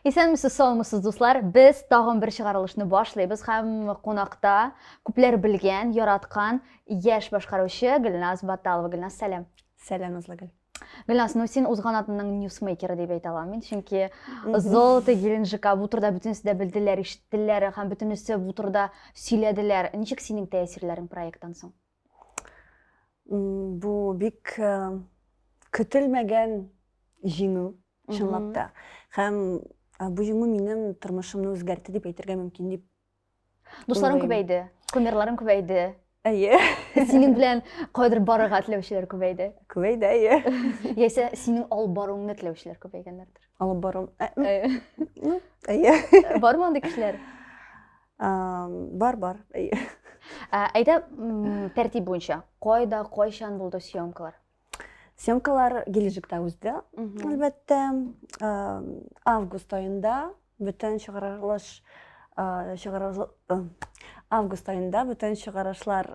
Исәнмесез, саумысыз, дуслар. Без тагын бер чыгарылышны башлыйбыз һәм кунакта күпләр белгән, яраткан яшь башкаручы Гөлназ Баталова. Гөлназ, сәлам. Сәлам, Назлыгөл. Гөлназ, ну син узган атнаның ньюсмейкеры дип әйтә алам мин, чөнки Золото Геленджика бу турыда бөтенесе дә белделәр, ишеттеләр һәм бөтенесе бу турыда сөйләделәр. Ничек синең тәэсирләрең проекттан соң? Бу бик көтелмәгән җиңү, чынлап та. Һәм бу җиңү минем тормышымны үзгәртте дип әйтергә мөмкин дип. Дусларың күбәйде, кумирларың күбәйде. Әйе. Синең белән кайдыр барырга теләүчеләр күбәйде. Күбәйде, әйе. Яисә синең алып баруыңны теләүчеләр күбәйгәннәрдер. Алып бару. Ну, әйе. Бармы андый кешеләр? Бар, бар, әйе. Әйдә, тәртип буенча, кайда, кайчан булды съемкалар? Съемкалар Геленджикта узды, әлбәттә. Август аенда бөтен чыгарылыш август аенда бөтен чыгарышлар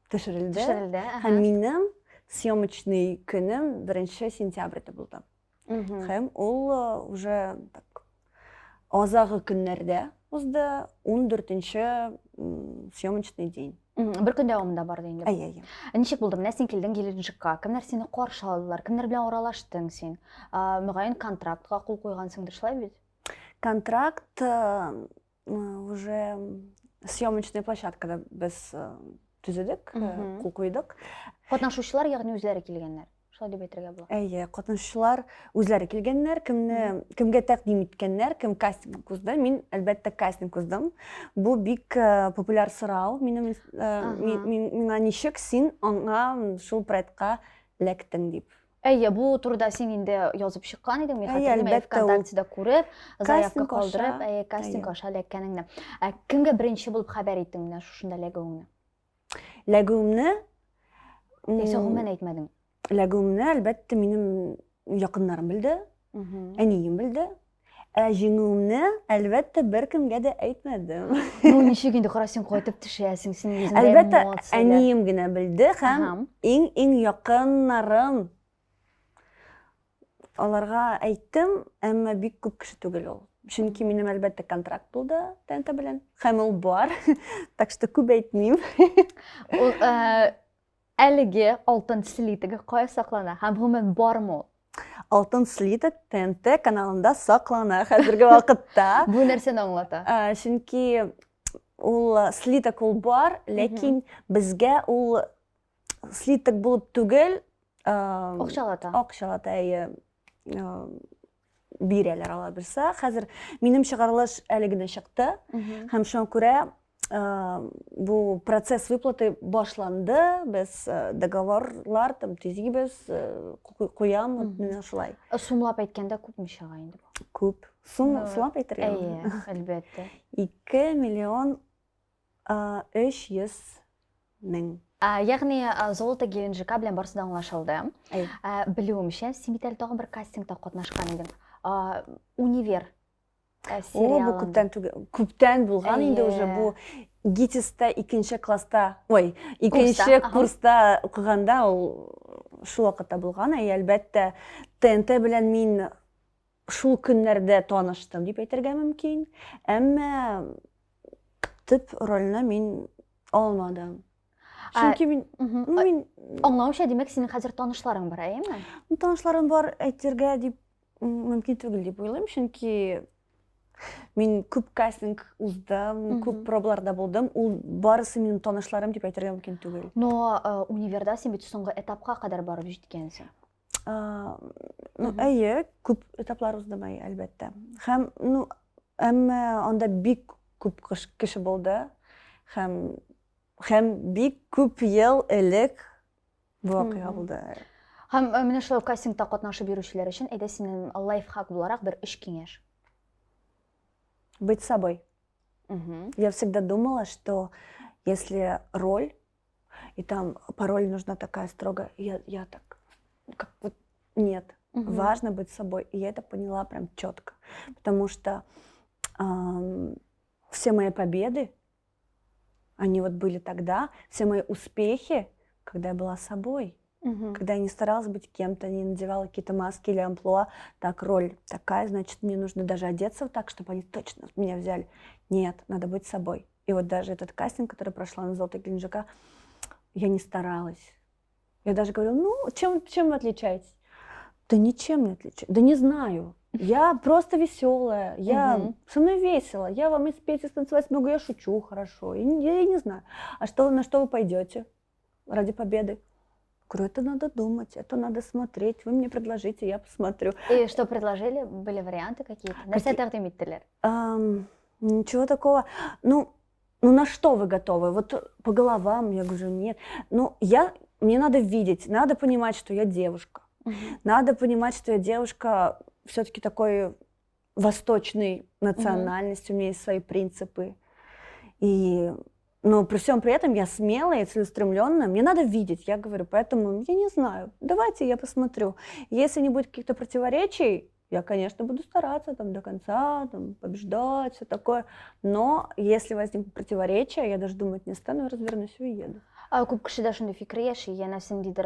төшерелде. Төшерелде. Һәм минем съемочный көнем 1 сентябрьдә булды. Һәм ул уже так азагы көннәрдә узды, 14 съемочный день. Бер көн дәвамында барды инде. Әйе, әйе. Ничек булды? Менә син килдең Геленджикка. Кемнәр сине каршы алдылар? Кемнәр белән аралаштың син? Мөгаен контрактка кул куйгансыңдыр, шулай бит? Контракт уже съемочная площадкада без төзедек, кул куйдык. Катнашучылар, ягъни үзләре килгәннәр. Шулай дип әйтергә була. Әйе, катнашучылар үзләре килгәннәр, кемне кемгә тәкъдим иткәннәр, кем кастинг узды. Мин, әлбәттә, кастинг уздым. Бу бик популяр сорау. Минем миңа ничек син аңа шул проектка эләктең дип. Әйе, бу турыда син инде язып чыккан идең, мин хәтерлим, ВКонтактеда күреп, заявка калдырып, әйе, кастинг аша эләккәнеңне. Ә кемгә беренче булып хәбәр иттең менә шушында эләгүеңне? Эләгүемне? Яисә гомумән әйтмәдең? Эләгүемне, әлбәттә, минем якыннарым белде, әнием белде. Ә җиңүемне, әлбәттә, беркемгә дә әйтмәдем. Ну, ничек инде, кара, син кайтып төшәсең, син үзеңдә Әлбәттә, әнием генә белде һәм иң-иң якыннарым. Аларга әйттем, әмма бик күп кеше түгел ул. Чөнки минем, әлбәттә, контракт булды ТНТ белән. Һәм ул бар. Так что күп әйтмим. Ул, әлеге алтын слитогы кая саклана һәм гомумән бармы ул? Алтын слиток ТНТ каналында саклана хәзерге вакытта. Бу нәрсәне аңлата? Чөнки ул слиток ул бар, ләкин безгә ул слиток булып түгел, акчалата. Акчалата, әйе, бирәләр ала белсә. Хәзер минем чыгарылыш әле генә чыкты. Һәм шуңа күрә бу процесс выплаты башланды. Без договорлар там төзибез, куям, менә шулай. Сумлап әйткәндә күпме чыга инде бу? Күп. Сум, сумлап әйтергә? Әйе, әлбәттә. 2 миллион 300 мең. Ягъни Золото Геленджика белән барысы да аңлашылды. Белүемчә, син бит әле тагын бер кастингта катнашкан идең. Универ сериалында. О, бу күптән түгел, күптән булган инде уже бу ГИТИСта икенче класста, ой, икенче курста укыганда ул шул вакытта булган. Әйе, әлбәттә, ТНТ белән мин шул көннәрдә таныштым дип әйтергә мөмкин. Әмма төп рольне мин алмадым. Чөнки мин, ну, мин аңлавымча, димәк, синең хәзер танышларың бар, әйеме? Танышларым бар әйтергә дип мөмкин түгел дип уйлыйм, чөнки мин күп кастинг уздым, күп пробаларда булдым. Ул барысы минем танышларым дип әйтергә мөмкин түгел. Но универда син бит соңгы этапка кадәр барып җиткәнсең. Ну, әйе, күп этаплар уздым, әйе, әлбәттә. Һәм, ну, әмма анда бик күп кеше булды. Һәм һәм бик күп ел элек бу вакыйга булды. Һәм менә шулай кастингта катнашып йөрүчеләр өчен әйдә синең лайфхак буларак бер өч киңәш. Быть собой. Я всегда думала, что если роль и там пароль нужна такая строгая, я так, как вот, нет, важно быть собой. И я это поняла прям четко, потому что все мои победы, они вот были тогда, все мои успехи, когда я была собой. Когда я не старалась быть кем-то, не надевала какие-то маски или амплуа, так, роль такая, значит, мне нужно даже одеться так, чтобы они точно меня взяли. Нет, надо быть собой. И вот даже этот кастинг, который прошла на «Золото Геленджика», я не старалась. Я даже говорю, ну, чем вы отличаетесь? Да ничем не отличаюсь. Да не знаю. Я просто веселая, со мной весело, я вам и спеть, и станцевать могу, я шучу хорошо, я не знаю. А на что вы пойдете ради победы? Говорю, это надо думать, это надо смотреть, вы мне предложите, я посмотрю. И что предложили? Были варианты какие-то? Нәрсә тәкъдим иттеләр? Ничего такого. Ну, на что вы готовы? Вот по головам, я говорю, нет. Мне надо видеть, надо понимать, что я девушка. Надо понимать, что я девушка все-таки такой восточной национальности, у меня есть свои принципы. Но при всем при этом я смелая и целеустремленная, мне надо видеть, я говорю, поэтому я не знаю, давайте я посмотрю. Если не будет каких-то противоречий, я, конечно, буду стараться до конца, побеждать, все такое, но если возникнут противоречия, я даже думать не стану, я развернусь и уеду. Күп кешедә шундый фикер яши, янәсе ниндидер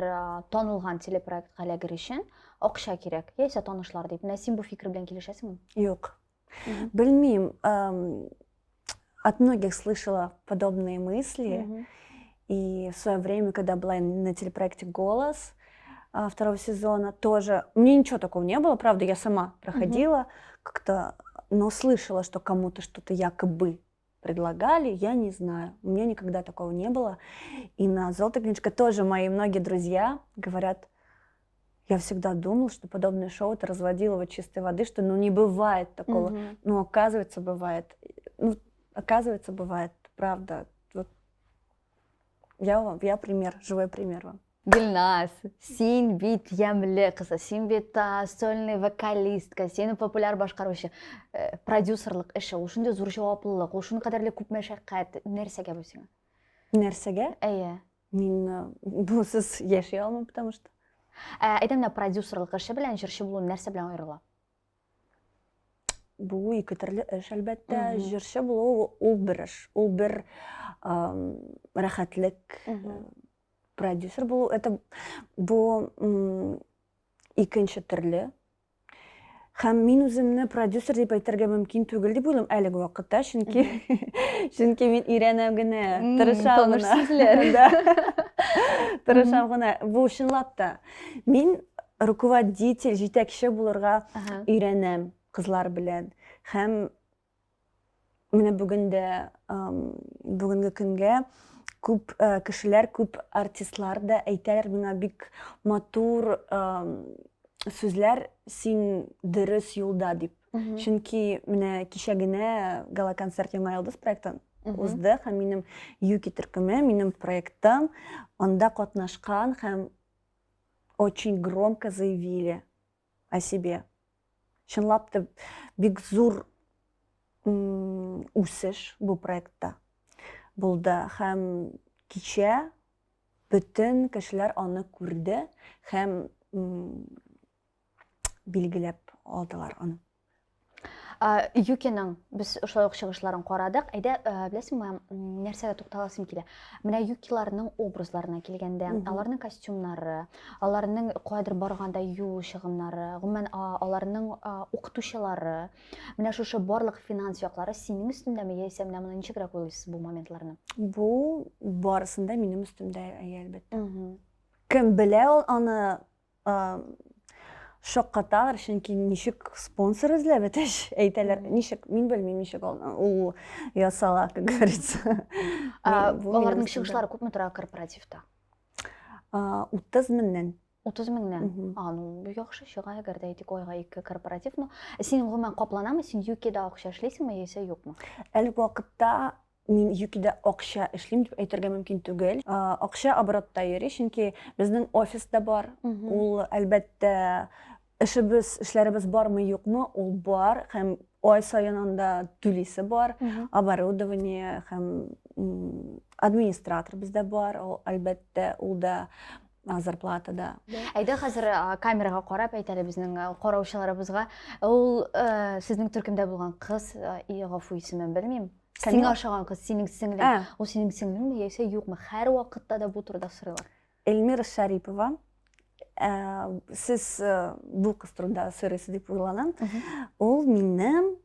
танылган телепроектка эләгер өчен акча кирәк, яисә танышлар дип. Менә син бу фикер белән килешәсеңме? Юк. Белмим, от многих слышала подобные мысли. И в свое время, когда была на телепроекте «Голос», второго сезона, тоже мне ничего такого не было, правда, я сама проходила как-то, но слышала, что кому-то что-то якобы предлагали, я не знаю, у меня никогда такого не было. И на «Золото Геленджика» тоже мои многие друзья говорят, я всегда думала, что подобное шоу это разводилово чистой воды, что не бывает такого. Ну, оказывается, бывает. Ну, оказывается, бывает, правда. Вот я пример, живой пример вам. Гөлназ, син бит ямьле кызы, син бит сольный вокалистка, син популяр башкаручы, продюсерлык эше, ул шундый зур җаваплылык, ул шуның кадәрле күп мәшәкать, нәрсәгә бу сиңа? Нәрсәгә? Әйе. Мин бусыз яши алмыйм, потому что. Әйтәм менә продюсерлык эше белән җырчы булу нәрсә белән аерыла? Бу ике төрле эш, әлбәттә. Җырчы булу ул бер эш, ул бер рәхәтлек. Продюсер булу, это бу икенче төрле. Һәм мин үземне продюсер дип әйтергә мөмкин түгел дип уйлыйм әлеге вакытта, чөнки мин өйрәнәм генә, тырышам Таныш гына. сүзләр. Да. Тырышам гына. Бу чынлап та. Мин руководитель, җитәкче булырга өйрәнәм кызлар белән. Һәм менә бүген дә бүгенге көнгә күп кешеләр, күп артистлар да әйтәләр миңа бик матур сүзләр, син дөрес юлда дип. Чөнки менә кичә генә гала-концерт Яңа йолдыз проектын узды һәм минем Юки төркеме, минем проектым анда катнашкан һәм очень громко заявили о себе. Чынлап та бик зур үсеш бу проектта булды һәм кичә бөтен кешеләр аны күрде һәм билгеләп алдылар аны. Юкиның без шулай ук чыгышларын карадык. Әйдә, беләсеңме, нәрсәгә тукталасым килә? Менә Юкиларның образларына килгәндә, аларның костюмнары, аларның кайдыр барганда юл чыгымнары, гомумән, аларның укытучылары, менә шушы барлык финанс яклары синең өстеңдәме, яисә менә моны ничегрәк уйлыйсыз бу моментларны? Бу барысын да минем өстемдә, әйе, әлбәттә. Кем белә ул аны, шаккаталар, чөнки ничек спонсор эзләп бетеш, әйтәләр, ничек, мин белмим, ничек ул ясала, как говорится. Мин бу минем Аларның өстемдә. чыгышлары күпме тора корпоративта? 30 меңнән. 30 меңнән? Ну, яхшы чыга, әгәр дә әйтик, айга ике корпоратив. Ну, син гомумән капланамы? Син Юкида акча эшлисеңме, яисә юкмы? Әлеге вакытта мин Юкида акча эшлим дип әйтергә мөмкин түгел. Акча оборотта йөри, чөнки безнең офис да бар. Ул, әлбәттә, эшләребез бармы, юкмы, ул бар һәм ай саен анда түлисе бар, оборудование һәм администратор бездә бар, ул, әлбәттә, ул да зарплата да. Әйдә хәзер, камерага карап әйт әле безнең караучыларыбызга. Ул сезнең төркемдә булган кыз, и, гафу, исемен белмим. Камила? Сиңа ошаган кыз, синең сеңлең. Ул синең сеңлеңме яисә юкмы? Һәр вакытта да бу турыда сорыйлар. Эльмира Шарипова. Ә, сез э, бу кыз турында сорыйсыз дип уйланам. Ул минем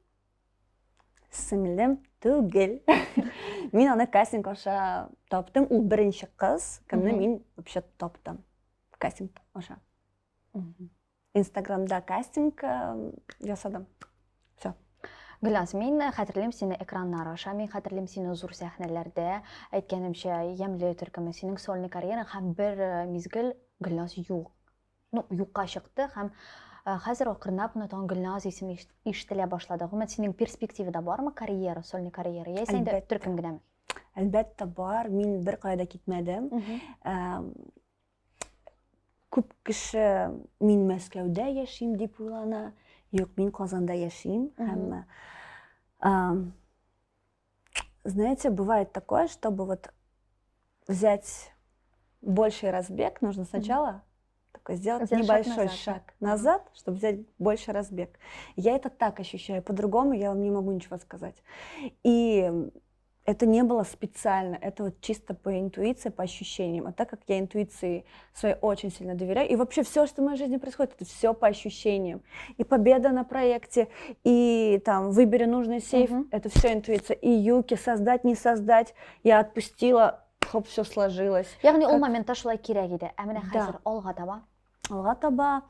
сеңлем түгел. Мин аны кастинг аша таптым. Ул беренче кыз, кемне мин вообще таптым. Кастинг аша. Инстаграмда кастинг э, ясадым. Все. Гөлназ, мин хәтерлим сине экраннар аша, мин хәтерлим сине зур сәхнәләрдә, әйткәнемчә, ямьле төркеме, синең сольный карьераң һәм бер э, мизгел Гөлназ юк. Ну, юкка чыкты һәм э, хәзер акрынлап кына тагын Гөлназ исеме ишетелә башлады. Гомумән, синең перспективада бармы карьера, сольный карьера? Яисә инде төркем генәме? Әлбәттә бар. Мин беркая да китмәдем. Күп кеше мин Мәскәүдә яшим дип уйлана. Юк, мин Казанда яшим. Һәм знаете, бывает такое, чтобы вот взять больший разбег, нужно сначала такой сделать небольшой шаг назад, шаг назад, чтобы взять больше разбег. Я это так ощущаю, по-другому я вам не могу ничего сказать. И это не было специально, это вот чисто по интуиции, по ощущениям. А так как я интуиции своей очень сильно доверяю, и вообще все, что в моей жизни происходит, это все по ощущениям. И победа на проекте, и там выбери нужный сейф, это все интуиция. И юки, создать, не создать, я отпустила, хоп, все сложилось. Ягъни ул моментта шулай кирәк иде. Ә менә хәзер алга таба? Алга таба,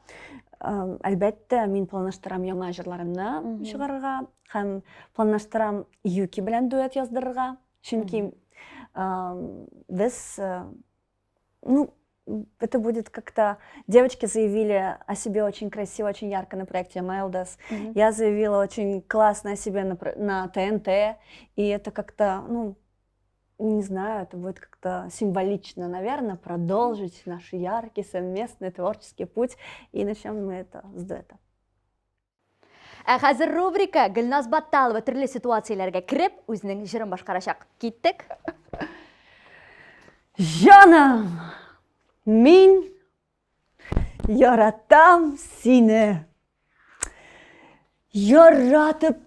әлбәттә, мин планлаштырам яңа җырларымны чыгарырга һәм планлаштырам Юки белән дуэт яздырырга. Чөнки без, э, ну, это будет как-то... Девочки заявили о себе очень красиво, очень ярко на проекте Мелдос. Я заявила очень классно о себе на ТНТ. И это как-то, ну, не знаю, это будет как-то символично, наверное, продолжить наш яркий совместный творческий путь. И начнем мы это с дуэта. Ә хәзер рубрика Гөлназ Батталова төрле ситуацияләргә кереп, үзенең җырын башкарачак. Киттек. Җаным, мин яратам сине. Яратып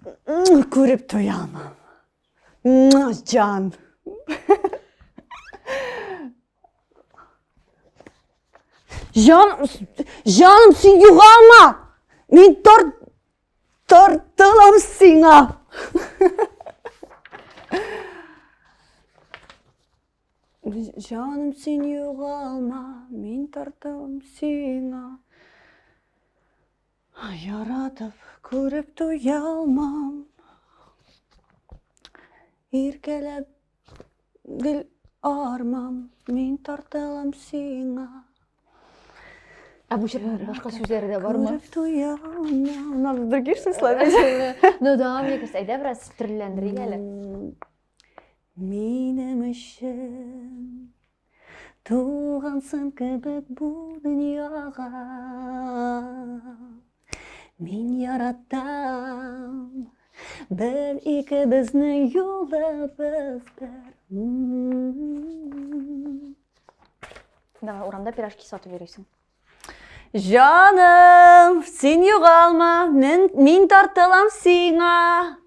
күреп туямам. Җан. Җан, җаным, син югалма! Мин тор, тартылам сиңа. Җаным, син югалма, мин тартылам сиңа. Яратып күреп туялмам. Иркәләп гел армам, мин тартылам сиңа. Ә бу җырның башка сүзләре дә бармы? Күреп туялмам. Надо другие что словить. Ну да, мне кажется, әйдә бераз төрлеләндерик әле. Минем өчен Тугансың кебек бу дөньяга. Мин яратам. Бер икебезнең юлыбыз бер. Давай, урамда пирожки сатып йөрисең. Җаным, син югалма, мин, мин тартылам сиңа.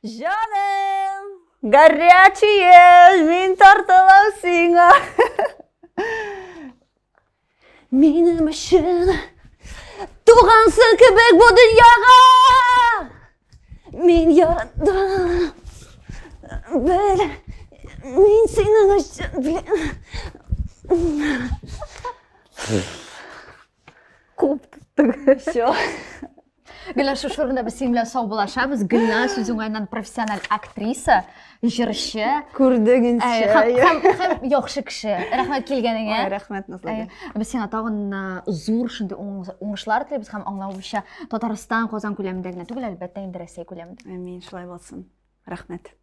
Җаным, горячие, мин тартылам сиңа. Минем өчен тугансың кебек бу дөньяга. Мин яраттым. Бер, мин синең өчен, блин. Куып тоттың. Все. Гөлназ, шушы урында без синең белән саубуллашабыз. Гөлназ сүз уңаеннан профессиональ актриса, җырчы. Күрдек инде. Һәм, һәм яхшы кеше. Рәхмәт килгәнеңә. Ой, рәхмәт, Назлыгөл. Без сиңа тагын зур шундый уңышлар телибез һәм аңлавымча, Татарстан, Казан күләмендә генә түгел, әлбәттә, инде Рәсәй күләмендә. Амин, шулай булсын. Рәхмәт.